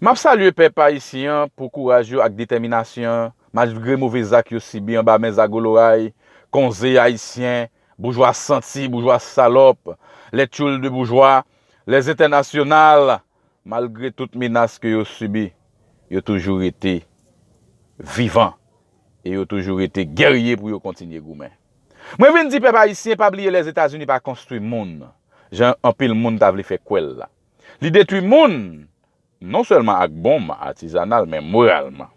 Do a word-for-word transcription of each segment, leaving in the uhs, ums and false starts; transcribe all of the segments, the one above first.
M ap salye pèp ayisyen an pou kouraj yo ak detèminasyon an, malgre move zak yo sibi anba men zagoloray, konze ayisyen, boujwa santi, boujwa salòp, les tchoul de boujwa, les entènasyonal, malgre tout menas ke yo sibi, yo toujou rete vivan e yo toujou rete gèrye pou yo kontinye goumen. Mwen vin di pèp ayisyen pa bliye Lèzetazini pa konstwi moun, jan anpil moun ta vle fè kwè l la. Li detwi moun, non sèlman ak bonm atizanal, men moralman.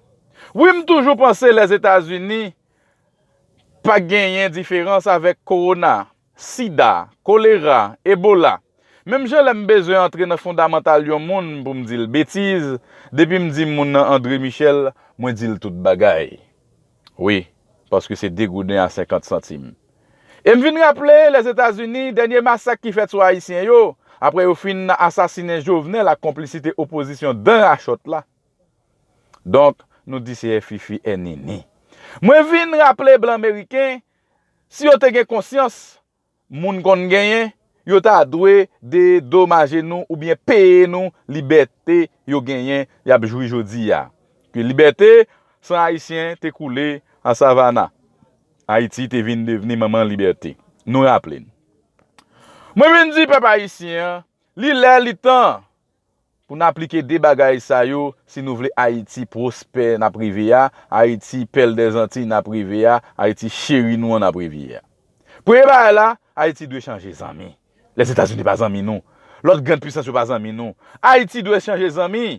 Wi, m toujou panse Lèzetazini pa genyen diferans avèk kowona, sida, kolera, ebola. Menm jan lè m bezwen antre nan fondamantal yon moun pou m di l betiz, depi m di moun nan André Michel, mwen di l tout bagay. Wi, paske se de gouden a senkant santim. E m vin raple Lèzetazini, dènye masak ki fèt sou Ayisyen yo, apre yo fin asasinen Jovenel ak konplisite opozisyon dan rachòt la. Donk, nou di se fifi e nini. Mwen vin raple blan meriken, si yo te gen konsyans, moun konn genyen, yo ta dwe dedomaje nou oubyen peye nou libète yo genyen, y ap jwi jodi a. Ke libète san Ayisyen te koule an Savana. Ayiti te vin devni manman libète. Nou raple n. Mwen vin di pèp ayisyen an, li lè, li tan pou n aplike de bagay sa yo si nou vle Ayiti pwospè n ap reve a, Ayiti pèl dèzantiy n ap reve a, Ayiti cheri nou an n ap reve a. Premye bagay la, Ayiti dwe chanje zanmi. Lèzetazini pa zanmi nou. Lòt grann pwisans yo pa zanmi nou. Ayiti dwe chanje zanmi.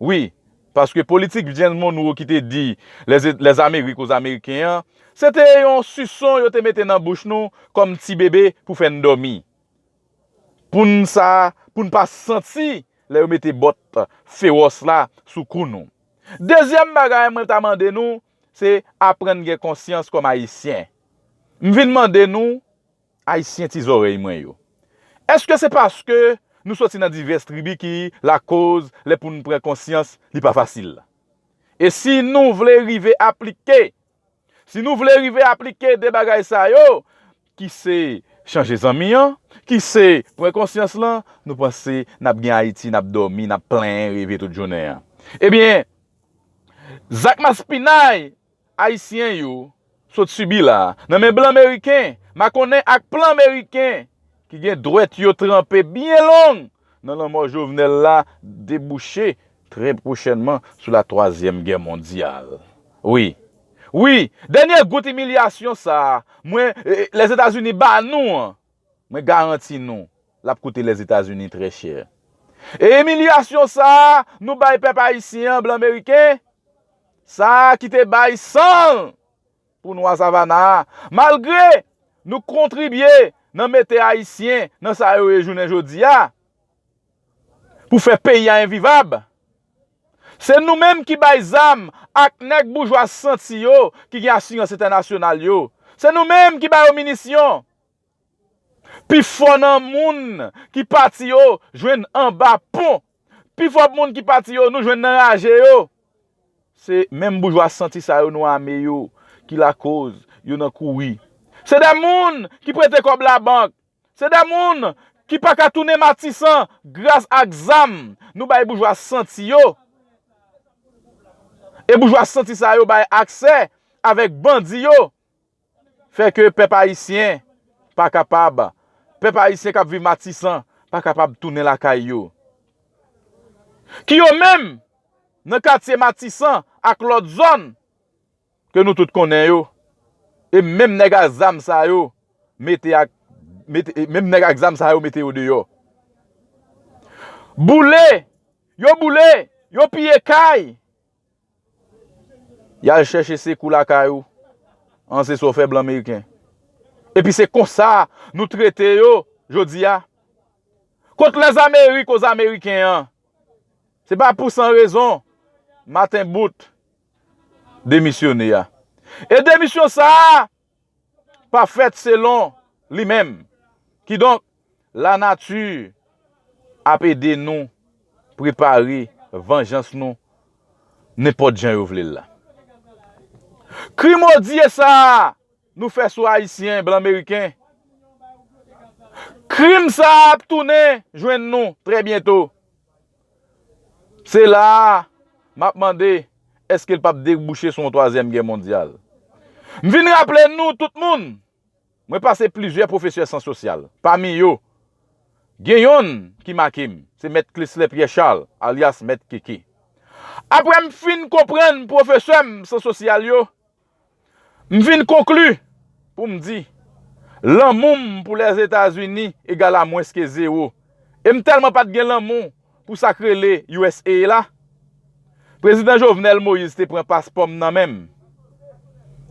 Wi, paske politik James Monroe ki te di les, les Amériques aux Américains an, se te yon sison yo te mete nan bouch nou kòm ti bebe pou fè n dòmi. Pou n sa, pou n pa santi lè yo mete bòt fewòs la sou kou nou. Dezyèm bagay mwen ta mande nou, se aprann gen konsyans kòm Ayisyen. M vin mande nou, Ayisyen ti zòrèy mwen yo, èske se paske nou soti nan divès tribi ki lakoz lè pou n pran konsyans li pa fasil? E si nou vle rive aplike, si nou vle rive aplike de bagay sa yo, ki se chanje zanmi an, ki se pran konsyans lan, nou panse n ap gen Ayiti, n ap dòmi, n ap plenyen reve tout jounen an. Ebyen, zak maspinay Ayisyen yo sot sibi la, nan men blan meriken, makonnen ak plan meriken, ki gen dwèt yo tranpe byen long nan lanmò Jovenel la, debouche trè pwochènman sou la twazyèm gè mondyal. Wi, wi, dènye gout imilyasyon sa a, mwen, e, e, Lèzetazini ba nou an, mwen garanti nou, l ap koute Lèzetazini trè chè. E imilyasyon sa a, nou bay pèp ayisyen an, blan meriken, sa a ki te bay san l pou nwa Savana a, malgre nou kontribye nan mete Ayisyen nan sa yo ye jounen jodi a, pou fè peyi a envivab. Se nou menm ki bay zam ak nèg boujwa santi yo ki gen asirans entènasyonal yo. Se nou menm ki ba yo minisyon. Pifò nan moun ki pati yo jwenn anba pon. Pifò moun ki pati yo nou jwenn nan raje yo. Se menm boujwa santi sa yo nou ame yo ki lakoz yo nan kouri. Se de moun ki prete kòb labank. Se de moun ki pa ka tounen Matisan gras ak zam nou bay boujwa santi yo. E boujwa santi sa yo bay aksè avèk bandi yo. Fè ke pèp ayisyen pa kapab, pèp ayisyen k ap viv Matisan pa kapab tounen lakay yo. Ki yo menm nan katye Matisan ak lòt zòn ke nou tout konnen yo. E menm nèg ak zam sa yo mete ak, mete, e menm nèg ak zam sa yo mete yo deyò. Boule, yo boule, yo piye kay. Y al chèche sekou lakay ou. An, se sa w fè blan meriken. Epi se konsa nou trete yo jodi a. Kot Lèzamerik Ozameriken an? Se pa pou san rezon Maten Bout demisyone a. E demisyon sa a pa fèt selon li menm. Kidonk, lanati ap ede nou prepare vanjans nou nenpòt jan yo vle l la. Krim odye sa a nou fè sou Ayisyen blan meriken, krim sa a ap tounen jwenn nou trè byento. Se la a, m ap mande, èske l p ap debouche sou yon twazyèm gè mondyal? M vin raple nou, tout moun, mwen pase plizyè pwofesè syans sosyal. Pami yo, gen yonn ki make m, se Mèt Clisler Pierre Charles, alyas Mèt Keke. Apre m fin konprann pwofesè m syans sosyal yo, m vin konkli pou m di, lanmou m pou Lèzetazini egal a mwens ke zewo. E m tèlman pa t gen lanmou pou sa k rele U S A la, Prezidan Jovenel Moïse te pran paspò m nan men m.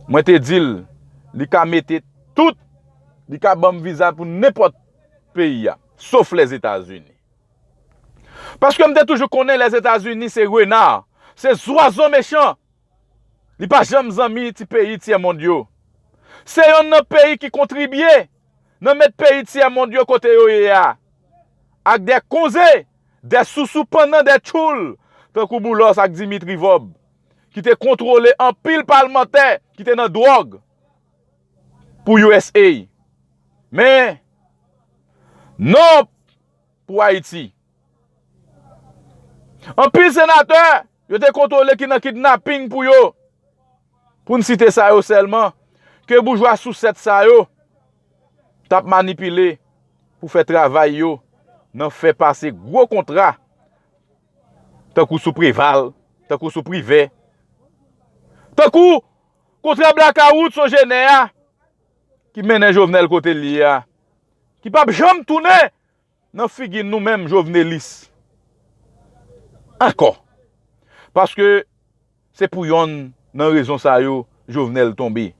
Mwen te di l, li ka mete tout, li ka ban m viza pou nenpòt peyi a, sof Lèzetazini. Paske m te toujou konnen Lèzetazini se rena, se zwazo mechan. Li pa janm zanmi ti peyi tyèmond yo. Se yonn nan peyi ki kontribye nan met peyi tyèmond yo kote yo ye a, ak de konze, de sousou pannan, de tchoul, tankou Boulos ak Dimitri Vorbe, ki te kontwole anpil palmantè ki te nan dwòg pou U S A. Men, non pou Ayiti. Anpil senatè yo te kontwole ki nan kidnaping pou yo. Pou n site sa yo sèlman, ke boujwa sousèt sa yo t ap manipile pou fè travay yo nan fè pase gwo kontra, tankou sou Preval, tankou sou Privè, tankou kontra blakawout Sogener a, ki mennen Jovenel kote l ye a, ki p ap janm tounen nan figi nou menm jovenelis ankò. Paske se pou yonn nan rezon sa yo Jovenel tonbe.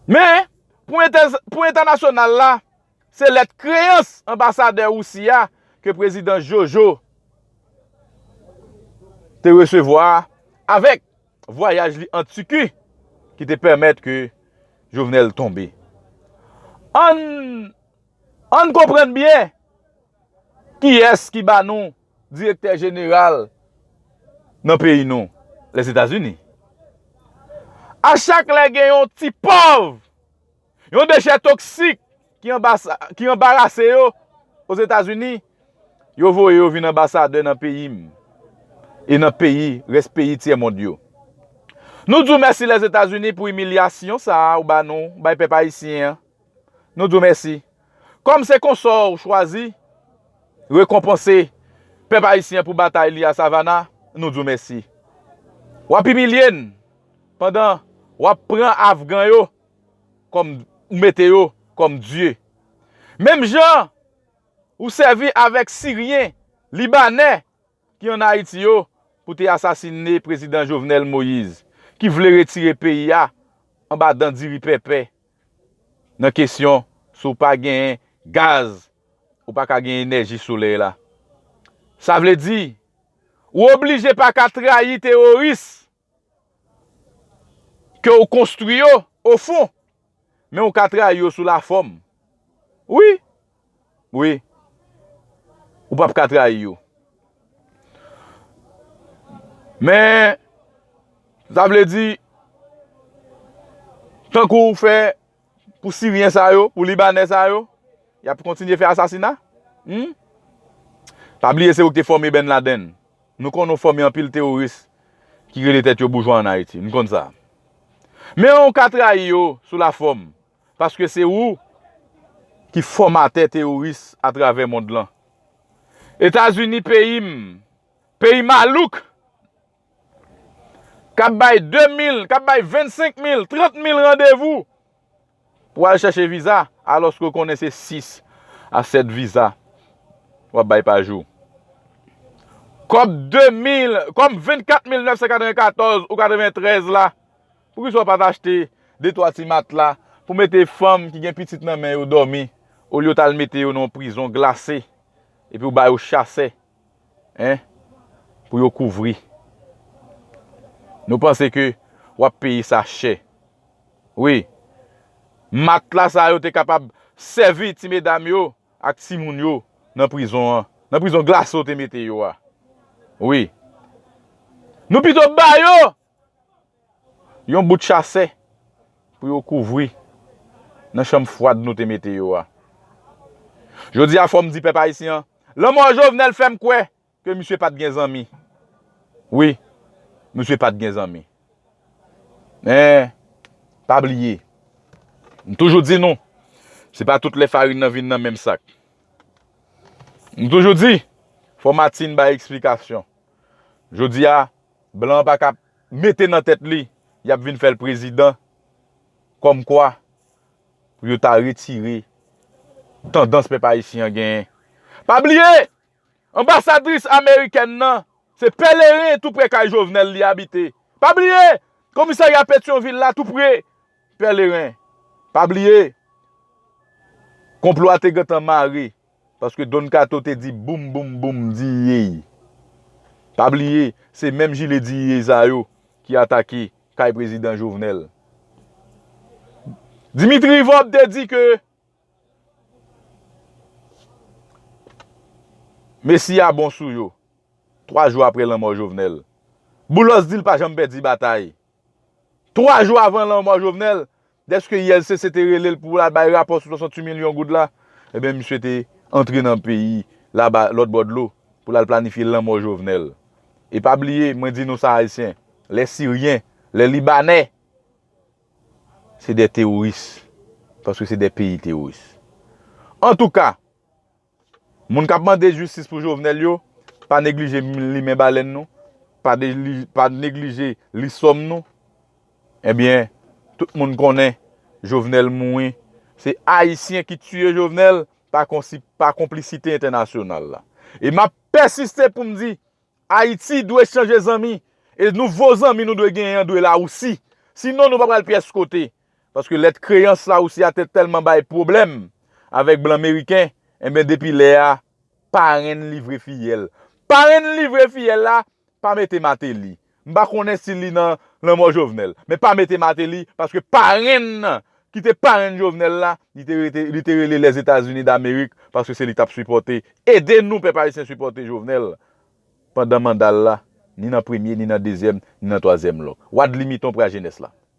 Men, pou entè-, pou entènasyonal la, se lèt kreyans anbasadè Risi a ke prezidan Jojo te resevwa avèk vwayaj li an Tiki ki te pèmèt ke Jovenel tonbe. Ann, ann konprann byen kiyès ki ba nou direktè jeneral nan peyi nou, Lèzetazini. A chak lè gen yon ti pòv, yon dechè toksik ki anbasa-, ki anbarase yo Ozetazini, yo voye yo vin anbasadè nan peyi m e nan peyi, rès peyi tyèmond yo. Nou di w mèsi Lèzetazini pou imilyasyon sa a ou ba nou, ou bay pèp ayisyen an. Nou di w mèsi. Kòm se konsa w chwazi rekonpanse pèp ayisyen pou batay li a Savannah, nou di w mèsi. W ap imilye n pandan w ap pran Afgan yo kòm, ou mete yo kòm dye. Menm jan ou sèvi avèk Siryen, Libanè ki ann Ayiti yo pou te asasine prezidan Jovenel Moïse, ki vle retire peyi a anba dan diri pèpè nan kesyon si w pa genyen gaz, ou pa ka gen enèji solèy la. Sa vle di, ou oblije pa ka trayi teworis ke w konstwi yo, ofon, men w ka trayi yo sou lafòm. Wi. Wi. Ou p ap ka trayi yo. Men, sa vle di, tankou w fè pou Siryen sa yo, pou Libanè sa yo, y ap kontinye fè asasina? Hmm? Pa bliye se ou ki te fòme Ben Laden. Nou konnen w fòme anpil teworis ki rele tèt yo boujwa ann Ayiti. Nou konn sa. Men w ka trayi yo sou lafòm, paske se ou ki fòmatè teworis atravè mond lan. Etazini peyi m, peyi malouk, k ap bay de mil, k ap bay vennsenk mil, trant mil randevou pou al chèche viza, alòske w konnen se sis a sèt viza w ap bay pa jou. Kòb de mil, kòb vennkat mil nèf san katrevenkatòz ou katreventrèz la, poukisa w pa t achte de twa ti matla pou mete fanm ki gen pitit nan men yo dòmi, olye w t al mete yo nan yon prizon glase, epi w ba yo chasè, en, pou yo kouvri? Nou panse ke w ap peye sa chè. Wi. Matla sa yo te kapab sèvi ti medam yo ak timoun yo nan prizon an, nan prizon glase w te mete yo a. Wi. Nou pito ba yo yon bout chasè pou yo kouvri nan chanm fwad nou te mete yo a. Jodi a, fò m di pèp ayisyen an, lanmò Jovenel fè m kwè ke misye pa t gen zanmi. Wi, misye pa t gen zanmi. Men, pa bliye. M toujou di nou, se pa tout lè farin nan vin nan menm sak. M toujou di, fò Martine bay eksplikasyon. Jodi a, blan an pa ka mete nan tèt li, y ap vin fè l prezidan, kòmkwa pou yo ta retire tandans pèp ayisyen an genyen. Pa bliye, anbasadris amerikèn nan, se Pèleren, tou prè kay Jovenel li abite. Pa bliye, komisarya Petyonvil la, tou prè Pèleren. Pa bliye, konplo a te gentan mare, paske Don Kato te di boum, boum, boum, diyey. Pa bliye, se menm jile diyey sa yo ki atake kay prezidan Jovenel. Dimitri Vorbe te di ke Mesi a bon sou yo. Twa jou apre lanmò Jovenel, Boulos di l pa janm pèdi batay. Twa jou avan lanmò Jovenel, dèske U L C C te rele l pou l al bay rapò sou swasanntuit milyon goud la, ebyen, misye te antre nan peyi laba, lòt bò dlo, pou l al planifye lanmò Jovenel. E pa bliye, mwen di nou sa, Ayisyen, lè Siryen, lè Libanè, se de teworis, paske se de peyi teworis. Antouka, moun k ap mande jistis pou Jovenel yo, pa neglije limen balèn nou, pa, de, pa neglije li sòm nou. Ebyen, tout moun konnen Jovenel mouri. Se Ayisyen ki tiye Jovenel pa, konsi, pa konplisite entènasyonal la. E m ap pèsiste pou m di, Ayiti dwe chanje zanmi. E nouvo zanmi nou dwe genyen an dwe Lawousi. Sinon, nou pa pral pyès kote. Paske lèt kreyans Lawousi a te tèlman bay pwoblèm avèk blan meriken, enben, depi lè a, parenn livre fiyèl. Parenn livre fiyèl la, pa mete Mateli. M pa konnen si li nan lanmò Jovenel. Men pa mete Mateli, paske parenn nan ki te parenn Jovenel la, li te rete, li te rele Lèzetazini Damerik, paske se li t ap sipòte, ede nou, pèp ayisyen, sipòte Jovenel pandan manda l la, ni nan premye, ni nan dezyèm, ni nan twazyèm lòk. Wadley Miton, prè jenès la.